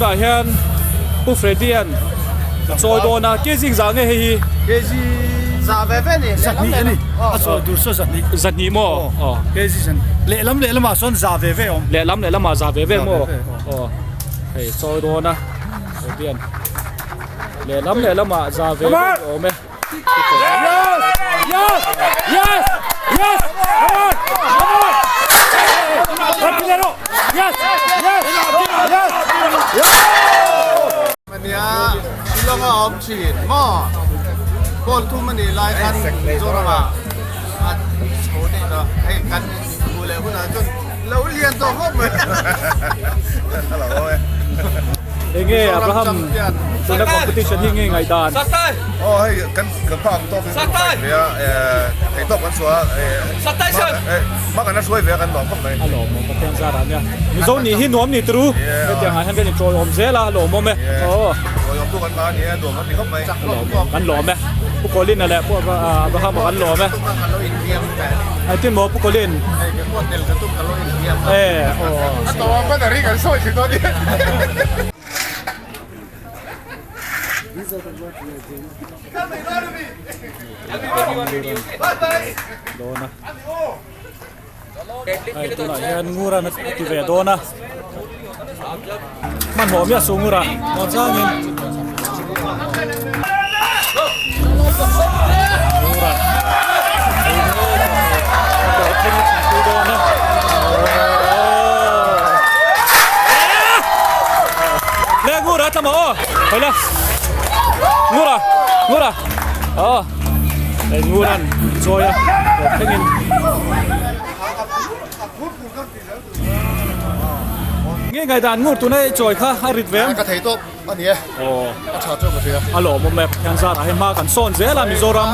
Tunah hian Pu Freddy-a'n a chawi dawn a, kg zah nge hei hi? Kg zah ve ve ni. Zahnih a ni, a chawi tur saw zahnih. Zahnih maw? Aw, kg zahnih. Lehlam lehlamah sawn zah ve ve awm. Lehlam lehlamah zah ve ve maw? Aw, hei chawi dawn a Freddy-a'n. Lehlam lehlamah zah ve ve awm e. Yes! Yes! Yes! Yes! Come on! Come on! Rapidero! Yes! Yes! Yes! Yes! Ania Shillong a awm thin maw? Pawl thum a nih lai khan Mizoram ah a chho daih tawh hei kan hmuh leh hunah chuan lo lian tawh khawp mai. Enge Abraham tuna competition hi nge ngaihdan? Aw hei kan kan hma ang tawk in kan fight ve a thei tawk kan chhuah a hma kan la hruai ve a kan lawm khawp mai. A lawmawm Pathian zar ah nia. Mizo nih hi nuam ni turu hetiang ah hian kan intawiawm zel a lawmawm e. Aw tawiawm tu kan ngah a ni e nuam kan ti khawp mai. Kan lawm e. Pu Colin-a leh Pu Abraham-a kan lawm e. Engtin maw Pu Colin? E aw. A tawp a ring an sawi thin dawn nia. Dawn a. Hei tunah hian Ngura na ti ve dawn a. Hmanhmawh miah suh Ngura muan changin. Ngura dawn a. Le Ngura tla maw aw. Hoi la. Ngura Ngura aw. Hei Nguran chawi a tawp thlengin. Nge ngaihdan ngur tuna i chawi kha a rit ve ang? Ka thei tawp a ni e. Aw. A tha chuan ka hria. A lawmawm e, Pathian zarah hei hma kan sawn zel a Mizoram.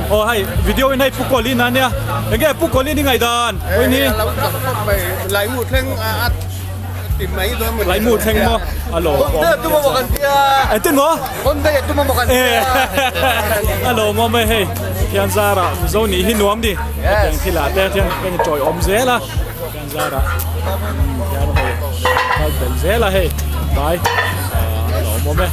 Aw hei video in hei Pu Colin a nia. Enge Pu Colin i ngaihdan? Hei a lo chak khawp mai. Laimu thleng a ti mai dawn maw? Laimu thleng maw? A lawmawm. Honda tum a maw kan tia. Engtin maw? Honda tum a maw kan tia. A lawmawm e hei Pathian zarah Mizo nih hi nuam ni. Hetiang thilah te hian kan intawiawm zel a. Pathian zarah hian hei kal belh zel a hei tlai a lawmawm e.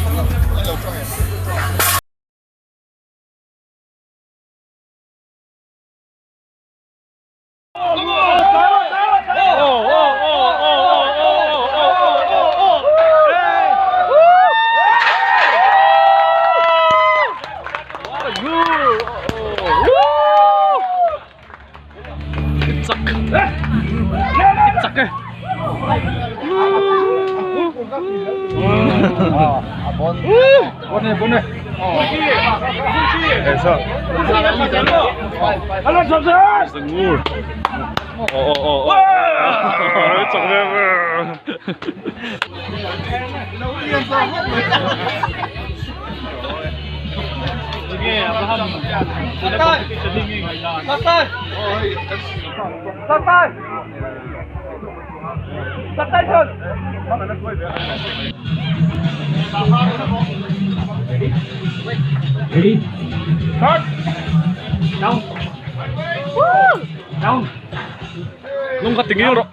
Lung kha tingil rawh.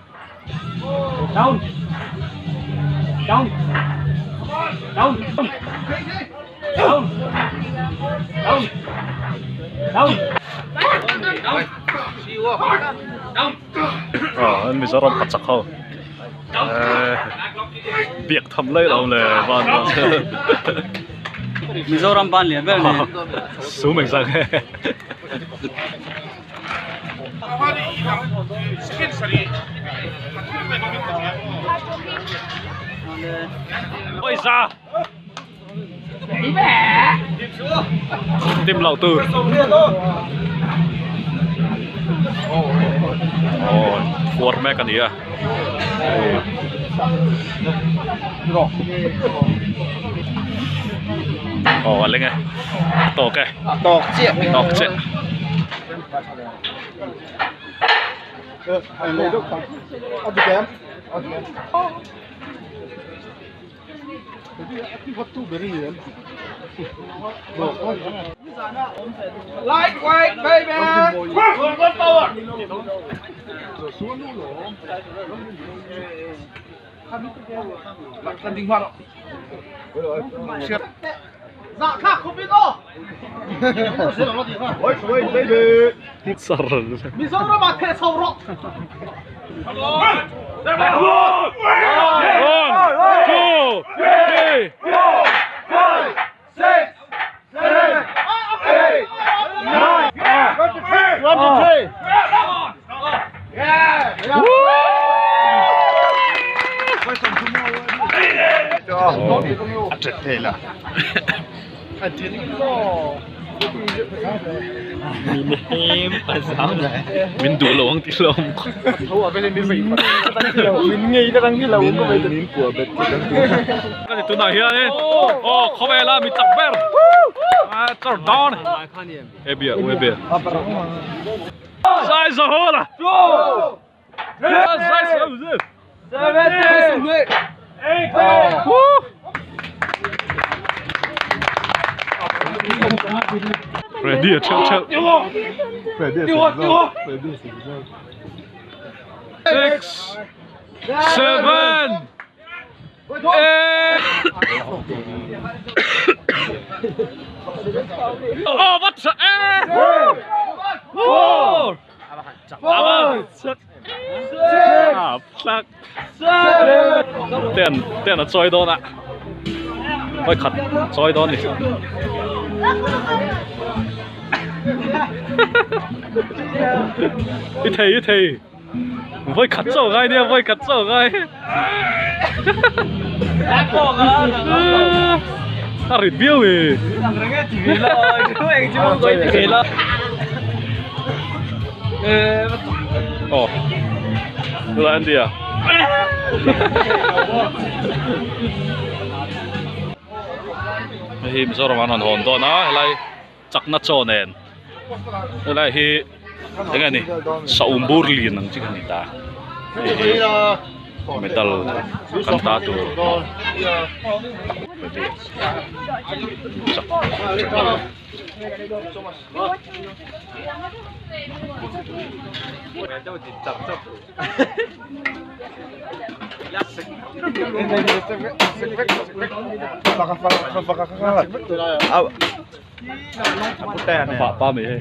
Down. Down. Down. Down. Down. Down. Down. Aw Mizoram pa chak ho biak tham lai lo le van Mizoram ban lian vel ni su meng sang he Ôi da Tim lo từ Ôi, phuar mek a ni a Aw a leng e a tawk e A tawk chiah tawk chiah Lightweight baby One, two, three. Min duh lo ang tih hlauh awm Ka ti tunah hianin aw khawvela mi chak ber char dawn e bia u e bia Sai za ho la Sai sa u Ready a cheu cheu Six seven eight Oh what the Four Ten ten a chawi dawn a hawi khat chawi dawn ni i thei i thei vawi khat chaw ngai nia vawi khat chaw ngai a rit viau e Ồ, là Andy à? Hei hi Mizoram an rawn hawn dawn a helai chakna chaw nen helai hi eng nge ni saum bur lian ang chi kha ni ta hei hi medal kan ta tur chak Pa pa mai hei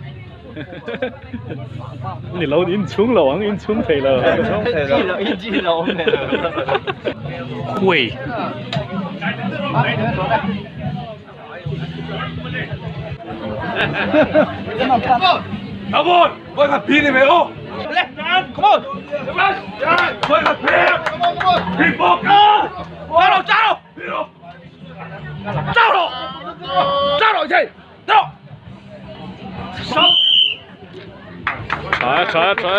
ni lo in chhung lo ang in chhung thei lo khuai Tha tha tha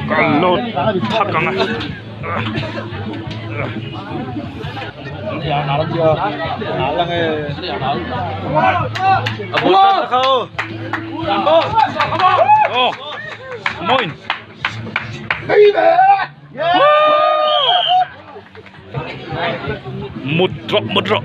Kan lo thak ang a. Oh, moin. Mut rawh mut rawh.